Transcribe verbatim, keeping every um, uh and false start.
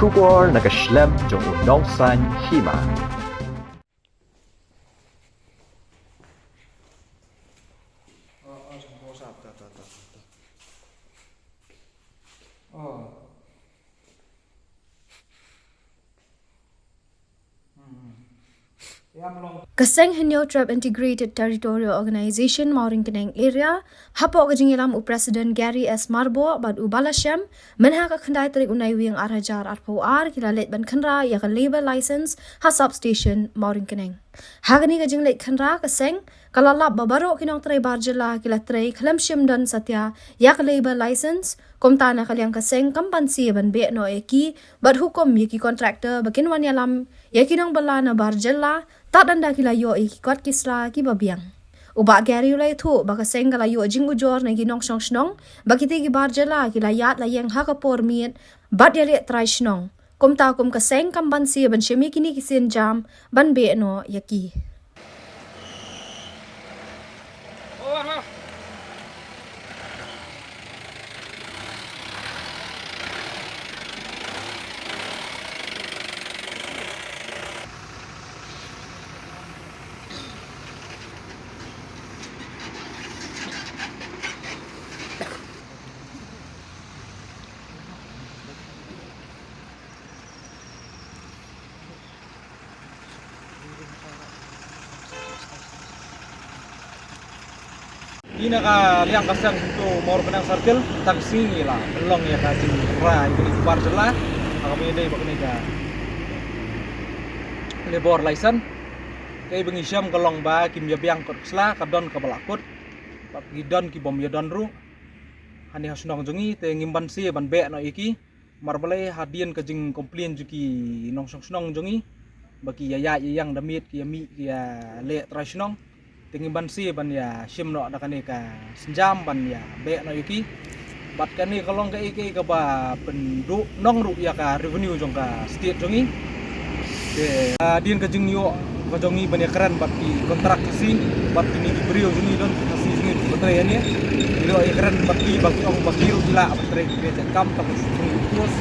Khubor na ka shlem jong u nongsan hima. Ka seng Hynñiewtrep Integrated Territorial Organization Mawryngkneng Area, hapoh ka jingïalam u President Gary S Marbou bad u Balashem, mynha ka khyndai tarik u Naiwieng ar hajar arphew ar ki la leit ban khynra ïa ka labour license ha substation Mawryngkneng. Ha kane ka jingleit khynra ka seng ka la lap ba baroh ki nongtrei bar jylla ki la trei khlem shym don satia ïa ka labour license, kumta na ka liang ka seng kam banse ban beh noh ïa ki bad hukum ïa ki contractor ba kin wan ïalam ïa ki nongbylla na bar jylla, tad ynda ki la ïoh ïa ki kot ki sla kiba biang. U Bah Gary u la ïathuh ba ka seng ka la ïoh jingujor na ki nongshong shnong ba kitei ki bar jylla ki la ïaid la ïeng ha ka por miet bad ïaleh trai shnong. Kumta kum ka seng kam banse ban shim ïa kine ki sienjam ban beh noh ïa ki. Ïa na ka liang ka seng tu Mawryngkneng Circle, tang sngi la pynlong ïa ka jingkhynra ïa kine ki bar jylla ha kaba ïadei bad kane ka labour license. Kaei ba ngi shem ka long ba kim ïa biang kot sla, ka don kaba la kut bad ki don ki bym ïa don ruh. Hangne ha shnong jong ngi te ngim banse ban beh noh ïa ki. Namar balei hadien ka jingcomplain jong ki nongshong shnong jong ngi ba ki ïa ïaid ïa ïeng da miet, ki ïa mih ki ïa leh trai shnong. Te ngim banse ban ïa shim noh da kane ka sienjam ban ïa beh noh ïa ki. Bad kane ka long kaei kaei kaba pynduh nong ruh ïa ka revenue jong ka state jong ngi. Te, ah, hadien ka jingïoh ka jong ngi ban ïakren bad ki kontrak Khasi bad kine ki briew jong ngi, don ki Khasi jong ngi kiba trei hangne. Ngi ïoh ïakren bad ki ba ki ong ba ki ruh ki lah ban trei, ki trei kam tang ka shu jong ngi ki post.